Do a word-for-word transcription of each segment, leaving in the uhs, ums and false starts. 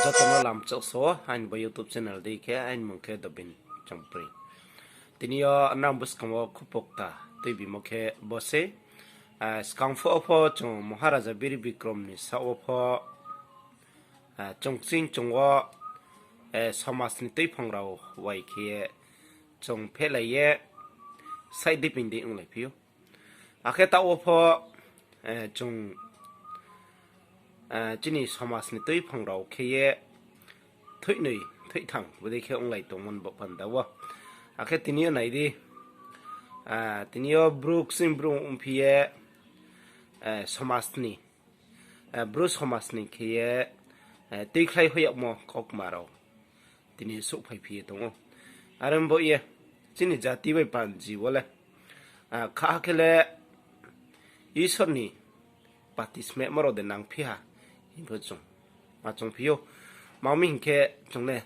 Joto no lamchokso, aini bo YouTube channel dei khe, aini mung khe Dobin Chongpri. Tini yo nang buskang wo khupokta tuibimo khe bo se, ah, skang phuh wo pho chung Maharaja Bir Bikrom ni saoh wo pho, ah, chung ching chung wo, eh, somaj ni tuiphang rao wai khe ye chung phehlai ye saih di ping di onglai phi ou. Akhe taoh wo pho, eh, chung, eh, chini somaj ni tuiphang rao khe ye thoihnoi, thoihthang, bodei khe onglai tongmo ni baoh panda wo. Akhe tini yo nai di, ah, tini yo Bru kching Bru ongphi ye, eh, somaj ni, eh, Bru somaj ni khe ye, eh, tuikhlai hoih yagmo kaukma rao tini souhphai phi ye tong ou. Are bo ye chini jati bai panji wo le, ah, kha khe le Isor ni pati smehmo rao de nangphi ha, hing pho chung ma chungphi ou. Ma mi hing khe chung le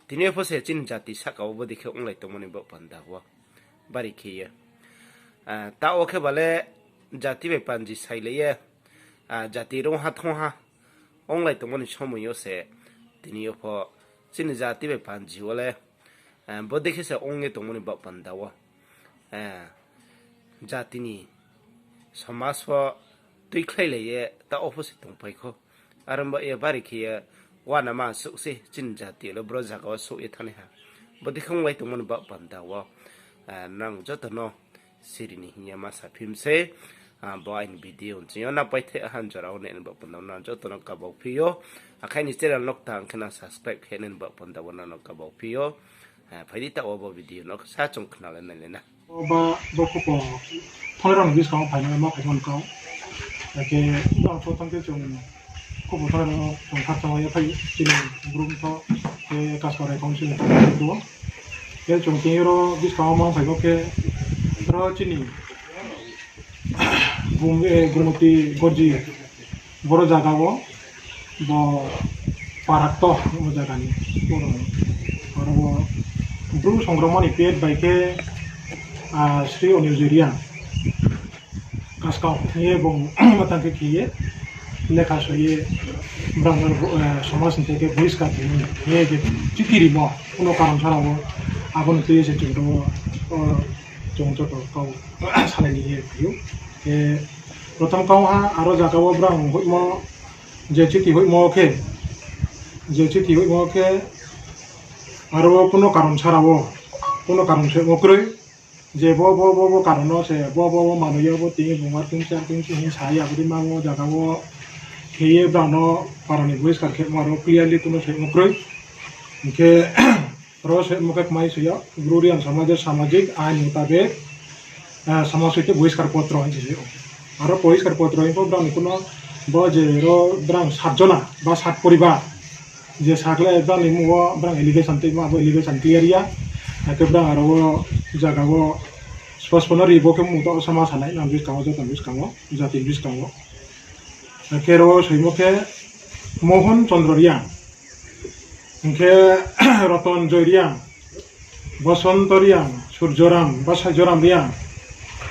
tini yo pho se chini jati sahka wo bodei khe onglai tongmo ni baoh panda wo bari khe ye, ah, taoh wo khe ba le jati bai panji sailai ye, ah, jati rungha thungha onglai tongmo ni somoi yo se tini yo pho chini jati bai panji wo le, eh, bodei khe se ong ye tongmo ni baoh panda wo, eh, jati ni somaj pho tuikhlailai ye taoh wo pho se tongpai khou. Are bo ye bari khe ye uanama souh se chini jati le bro zaga wo souh ye thanngnai ha. Bodei khe onglai tongmo ni baoh panda wo, eh, nang joto no siri ni hing ye ma saphi mi sei, ah, bo aini video ching yo nang paithe han jora wo nai ni baoh panda wo nang joto no kabau phi ou. Akhe aini channel no kthang khe nang subscribe khe nai ni baoh panda wo nang no kabau phi ou. Ah, phai di taoh wo bo video no sa chung khnalai nailai na. Bo, bo khupo thongnai rao ni buskang wo phaimo, ma phaimo ni kau. Akhe bang pho thang khe chung khupo thongnai rao chung khakchang ye phai chini group pho, khe Kaskau Raikhong chini group wo. Khe chung tini ro buskang wo ma phaimo khe ro chini Bung, eh, Gumoti Gorji boro zaga wo bo parakto bo zaga ni boro, aro bo Bru songrongma ni pet bai khe, ah, Sri Onil Jui Reang Kaskau ye bung matang khe khe ye lekha soi ye brang, eh, somaj ni theke bohiskar khe ye je chithi rimo kuno karon chara wo abo ni tui ye se chung ro, o, chung joto kau salai ni ye phi ou. Khe prothom kau ha aro zaga wo brang hoihmo, je chithi hoihmo khe, je chithi hoihmo khe, aro kuno karon chara wo, kuno karon se mo kroi, je bo, bo, bo, bo karon no se, bo, bo, bo manoi yo bo tini bung ar tin char tin char hing sa ya, abo dei ma bo zaga wo khe ye brang no para ni bohiskar khemo aro clearly kuno se mo kroi. Hing khe ro se mo khe kmai soi yo, Bru Reang Samaj er samajik ain mutabek, ah, samaj hoite bohiskar potro hing se ou. Aro bohiskar potro hing pho brang ni kuno bo je ro brang sat jona ba sat poribar je sakle brang ni mmung wo brang allegation tuimo abo allegation clear ya. Akhe brang aro wo zaga wo spospono ri bo khe mmung to sama sanai nang buskang wo, joto buskang wo, jati buskang wo. Akhe ro soimo khe Mohon Chandra Reang, hing khe Roton Joy Reang, Bosonto Reang, Surjoram, Basaijoram Reang,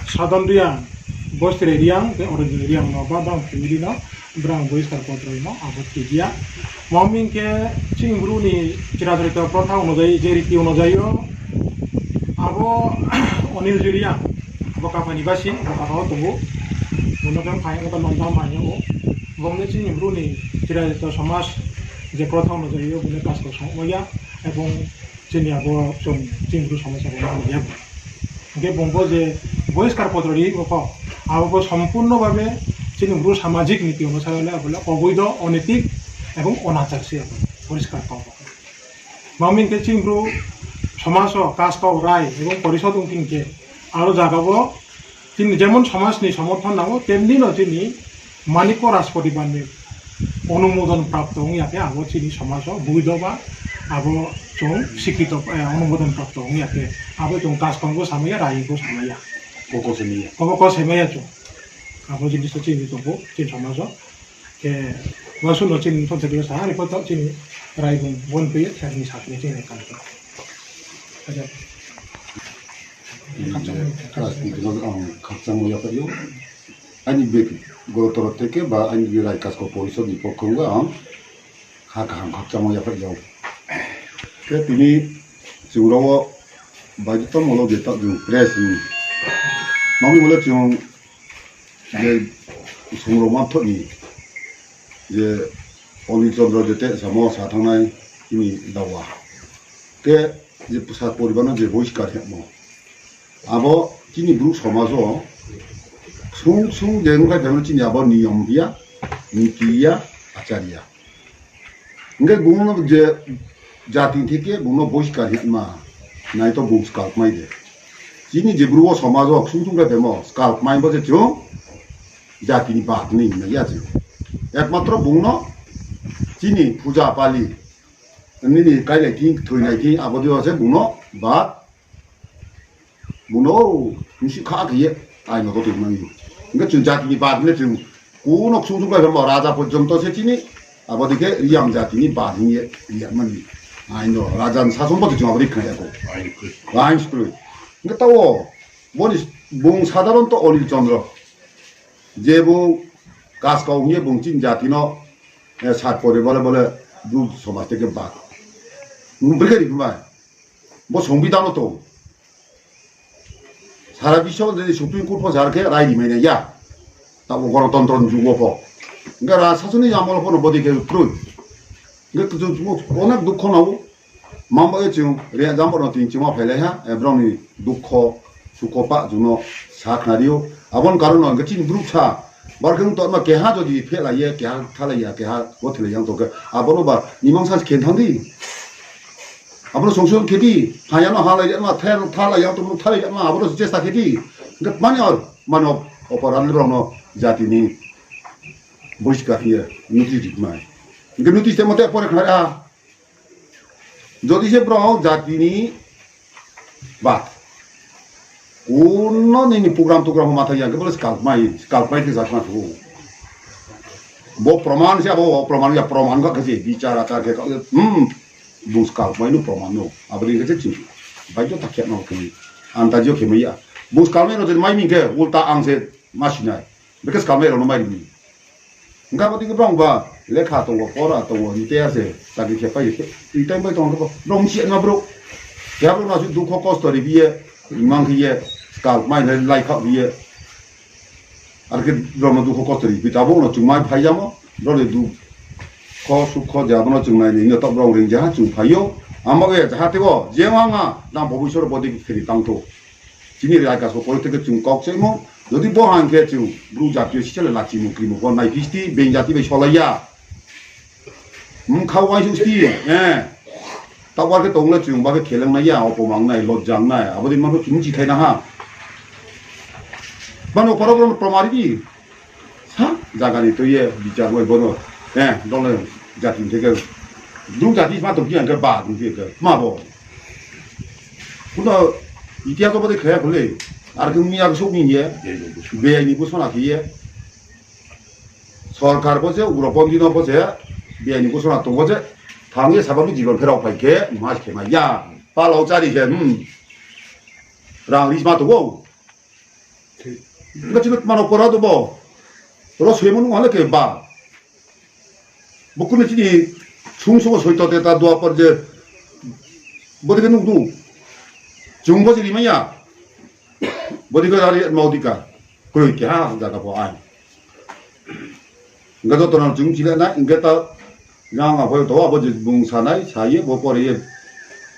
Sadon Reang, Bostire Reang, tei Oronjoy Reang no ba brang family no brang bohiskar potro no abo thik ya. Mami hing khe chini Bru ni chirajarito protha onojai, je riti onojai yo, abo Onil Jui Reang, abo Kapai ni basi, abo Kapai wo tongo. Bono khe phai, abo Nonda phai o. Bung le chini Bru ni chirajarito somaj je protha onojai yo, bung le Kaskau songmo ya, ebong chini abo chung chini Bru somaj abo ma ya bo. Hingkhe bung bo je bohiskar potro ri bo pho, abo bo sompurno babe chini Bru samajik niti onusare le abo le oboido, onaitik ebong onachar se abo poriskar kau bo. Mami hingkhe chini Bru somaj o Kaskau, Rai ebong Porishod ong thing khe, aro jaga bo chini jemon somaj ni somorthon nango, temni no chini Manikya Rajporibar ni onumodon prapto ong ya khe abo chini somaj o boido ba abo chung sikhito, eh, onumodon prapto ong ya khe abo chung Kaskau bo samai ya, Rai bo samai ya. Koko samai ya. Koko samai ya chung. Abo jinis to chini tongbo chini somaj o. Khe, uasu no chini thon thekle sa, ani photo chini Rai bung bon pe, sa ni sa ni chini kan to. Aja. Rajniti no ang khakchangmo yaphaih ou. Ani bek, gotoro theke ba ani bek Rai Kaskau Porishod ni pokho ang Ha kaham khakchangmo yaphaih yag. Khe tini chung rao wo baidutamo lo je taoh chung press ni. Mami bo le chung je song rao ma thoh ni je Anil Chandra je te samo sa thanngnai chini dawa. Khe je psa poribar no je bohiskar hingmo. Abo chini Bru somaj wo ksung ksung je ongkhlai phaimo chini abo niyom ya, niti ya, achar ya. Hingkhe bung no je jati theke bung no bohiskar hingma, nai to bung skal kmai de. Chini je Bru wo somaj wo ksung ksung khe phemo skal kmai bo je chung jati ni bad ni hingmai ya chung. Ekmatro bung no chini puja pali, nini kailai thing, thoinai thing, abo dei wo se bung no bad Bung no, nsi kha khe ye, ain no to tongmani. Hingkhe chung jati ni bad le chung, kuno ksung ksung khe phemo raja porjonto se chini, abo dei khe Reang jati ni bad hing ye, Reang mani. Ain no, raja ni sason bo chung abo dei khna ya kho. Ain kroi. Hingkhe taoh wo, boni bung sadharon to Anil Chandra. Je bung kaskau hing ye bung chini jati no, eh, sat pore bole bole Bru somaj theke bad. Bung brekhe ri phimai. Bo Songbidan no tong. Sara biswo je Supreme Court pho sar khe rai rimai nai ya. Taoh bo gonotontro ni jug wo pho. Hingkhe ra sasoni amol pho no bodei khe kroi. Hingkhe kchu onek dukho nao. Mamba ye chung re jambor no tini chingma phailai ha, eh, brao ni dukho, sukho pah chung no sa khnari ou. Abo ni karon no hingkhe chini Bru sa, bar khe ong tongma keha jodi phehlai ye, keha thalai ya, keha bo thalai ya ong tong khe, abo no ba nimang sa khe thang di. Abo no songson khe di, ha ya no halai ya ma, thai no thalai ya, tong no thalai ya ma, abo no chesta khe di. Hingkhe mani or, mani op-, oporadh ni rao no jati ni bohiskar khe ye notice ri mai. Hingkhe notice te mote pore khnari ha. Jodi se brao jati ni ba, kuno nini program togram ma thang ya, khe bole skal mai, skal mai khe sakma thu. Bo proman se, abo proman ya, proman kha khe se, bichar achar khe kha, hmm, bung skal mai no proman no, abo dei khe se chini. Bai jo ta khe no khe, antajio khe mai ya. Bung skal mai no je mai mi khe, ulta ang se ma sinai. Bekhe skal mai rao no mai ri mi. Hingkhe abo dei khe brao ba lekha tong wo, pora tong wo, hing te ya se, chakri khe pai khe, tini time bai tong khe bo, brao msi ma brouh. Keha brao no asuh dukho kosto ri bi ye, imang khe ye, skal mai lai, lai khaoh bi ye. Ar khe brao no dukho kosto ri bi, abo no chung mai phai yamo, brao ni dukho sukho je abo no chung nai ni, no to brao ring jaha chung phai ou. Amo ye jaha te wo, je wang a, nang bo Isor bo dei khe khe ri tang thou. Chini rai kaso pore theke chung kau kchaimo, jodi bo hang khe chung Bru jati yo sisale lachimo krimo pho nai phisti, being jati bai solai ya. Mkha uaingsouh sti, eh. Taoh bar khe tong le chung ba khe kheleng nai ya, opomang nai, lojang nai, abo dei ma pho chung chithai na ha. Bano poro poro promari di. Sa, jaga ni tui ye, bichar bai bono. Eh, dole jati theke. Bru jati ma tong khe ang khe ba, tong khe khe. Ma bo. Kuno itihas bo de khaya khole. Ar khe miya khe souh ni ye. Beyai ni busona khe ye. Sorkar bo se, ugropondi no bo se, beyai ni busona tong bo se. Thang ye sabab ni jibon pherao phai khe, mas khe ma ya. Palao chari khe, hmm. Rang ri ma tong ou. Hingkhe chini mano pora do bo. Ro soimo nung hale khe ba. Bo kuni chini sung sung soito te ta dua por je. Bo dei khe nung du. Chung bo je rimai ya. Bo dei khe ari mau dei ka. Kroi keha jaga pho ai. Hingkhe joto no chung chile nai, hingkhe ta yang abo to abo je bung sanai, sa ye bo pore ye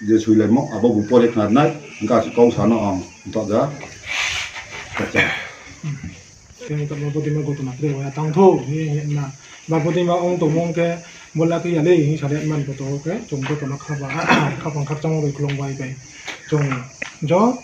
je suilaimo, abo bung pore khna nai, hingkhe asi kau sa no ang tong ja. Kacha. Tini tamo bodima gotoma tre waya tang thou, ni, ni na. Ba bodima ong tongmung khe, bola khe yale, hing sa le man koto khe, chung joto no khaba, khapang khakchang bai khulung bai bai. Chung jo.